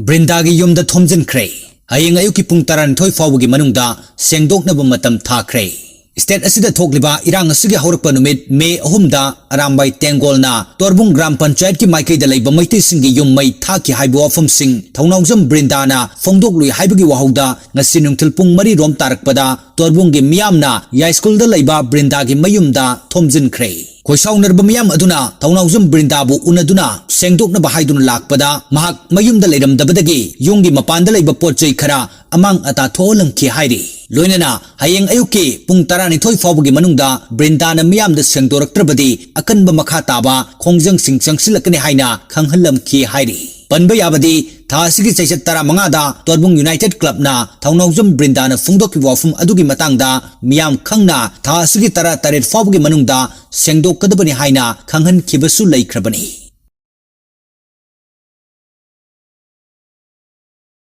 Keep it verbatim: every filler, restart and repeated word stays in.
ꯕ꯭ꯔꯤꯟꯗꯥꯒꯤ ꯌꯨꯝꯗ ꯊꯣꯝꯖꯤꯟꯈ꯭ꯔꯦ꯫ ꯍꯌꯦꯡ ꯑꯌꯨꯛꯀꯤ ꯄꯨꯡ ꯇꯔꯥꯅꯤꯊꯣꯏ ꯐꯥꯎꯕꯒꯤ ꯃꯅꯨꯡꯗ ꯁꯦꯡꯗꯣꯛꯅꯕ ꯃꯇꯝ ꯊꯥꯈ꯭ꯔꯦ꯫ State ꯑꯁꯤꯗ ꯊꯣꯛꯂꯤꯕ ꯏꯔꯥꯡ ꯑꯁꯤꯒꯤ ꯍꯧꯔꯛꯄ ꯅꯨꯃꯤꯠ May ꯑꯍꯨꯝꯗ ꯑꯔꯥꯝꯕꯥꯏ ꯇꯦꯡꯒꯣꯜꯅ ꯇꯣꯔꯕꯨꯡ ꯒ꯭ꯔꯥꯝ ꯄꯟꯆꯥꯌꯠꯀꯤ ꯃꯥꯏꯀꯩꯗ ꯂꯩꯕ ꯃꯩꯇꯩꯁꯤꯡꯒꯤ ꯌꯨꯝ ꯃꯩ ꯊꯥꯈꯤ ꯍꯥꯏꯕ ꯋꯥꯐꯝꯁꯤꯡ ꯊꯧꯅꯥꯎꯖꯝ ꯕ꯭ꯔꯤꯟꯗꯥꯅ ꯐꯣꯡꯗꯣꯛꯂꯨꯏ ꯍꯥꯏꯕꯒꯤ ꯋꯥꯍꯧꯗ ꯉꯁꯤ ꯅꯨꯡꯊꯤꯜ ꯄꯨꯡ ꯃꯔꯤ ꯔꯣꯝ ꯇꯥꯔꯛꯄꯗ ꯇꯣꯔꯕꯨꯡꯒꯤ ꯃꯤꯌꯥꯝꯅ ꯌꯥꯏꯁ꯭ꯀꯨꯜꯗ ꯂꯩꯕ ꯕ꯭ꯔꯤꯟꯗꯥꯒꯤ ꯃꯌꯨꯝꯗ ꯊꯣꯝꯖꯤꯟꯈ꯭ꯔꯦ꯫ ꯈꯣꯏꯁꯥꯎꯅꯔꯕ ꯃꯤꯌꯥꯝ ꯑꯗꯨꯅ ꯊꯧꯅꯥꯎꯖꯝ ꯕ꯭ꯔꯤꯟꯗꯥꯕꯨ ꯎꯅꯗꯨꯅ ꯁꯦꯡꯗꯣꯛꯅꯕ ꯍꯥꯏꯗꯨꯅ ꯂꯥꯛꯄꯗ ꯃꯍꯥꯛ ꯃꯌꯨꯝꯗ ꯂꯩꯔꯝꯗꯕꯗꯒꯤ ꯌꯨꯝꯒꯤ ꯃꯄꯥꯟꯗ ꯂꯩꯕ ꯄꯣꯠ ꯆꯩ ꯈꯔ ꯑꯃꯥꯡ ꯑꯇꯥ ꯊꯣꯛꯍꯜꯂꯝꯈꯤ ꯍꯥꯏꯔꯤ꯫ ꯂꯣꯏꯅꯅ ꯍꯌꯦꯡ ꯑꯌꯨꯛꯀꯤ ꯄꯨꯡ ꯇꯔꯥꯅꯤꯊꯣꯏ ꯐꯥꯎꯕꯒꯤ ꯃꯅꯨꯡꯗ ꯕ꯭ꯔꯤꯟꯗꯥꯅ ꯃꯤꯌꯥꯝꯗ ꯁꯦꯡꯗꯣꯔꯛꯇ꯭ꯔꯕꯗꯤ ꯑꯀꯟꯕ ꯃꯈꯥ ꯇꯥꯕ ꯈꯣꯡꯖꯪꯁꯤꯡ ꯆꯪꯁꯤꯜꯂꯛꯀꯅꯤ ꯍꯥꯏꯅ ꯈꯪꯍꯜꯂꯝꯈꯤ ꯍꯥꯏꯔꯤ꯫ ꯄꯟꯕ ꯌꯥꯕꯗꯤ ꯊꯥ ꯑꯁꯤꯒꯤ ꯆꯩꯆꯠ ꯇꯔꯥꯃꯉꯥꯗ ꯇꯣꯔꯕꯨꯡ United Clubꯅ ꯊꯧꯅꯥꯎꯖꯝ ꯕ꯭ꯔꯤꯟꯗꯥꯅ ꯐꯣꯡꯗꯣꯛꯈꯤꯕ ꯋꯥꯐꯝ ꯑꯗꯨꯒꯤ ꯃꯇꯥꯡꯗ ꯃꯤꯌꯥꯝ ꯈꯪꯅ ꯊꯥ ꯑꯁꯤꯒꯤ ꯇꯔꯥꯇꯔꯦꯠ ꯐꯥꯎꯕꯒꯤ ꯃꯅꯨꯡꯗ ꯁꯦꯡꯗꯣꯛꯀꯗꯕꯅꯤ ꯍꯥꯏꯅ ꯈꯪꯍꯟꯈꯤꯕꯁꯨ ꯂꯩꯈ꯭ꯔꯕꯅꯤ꯫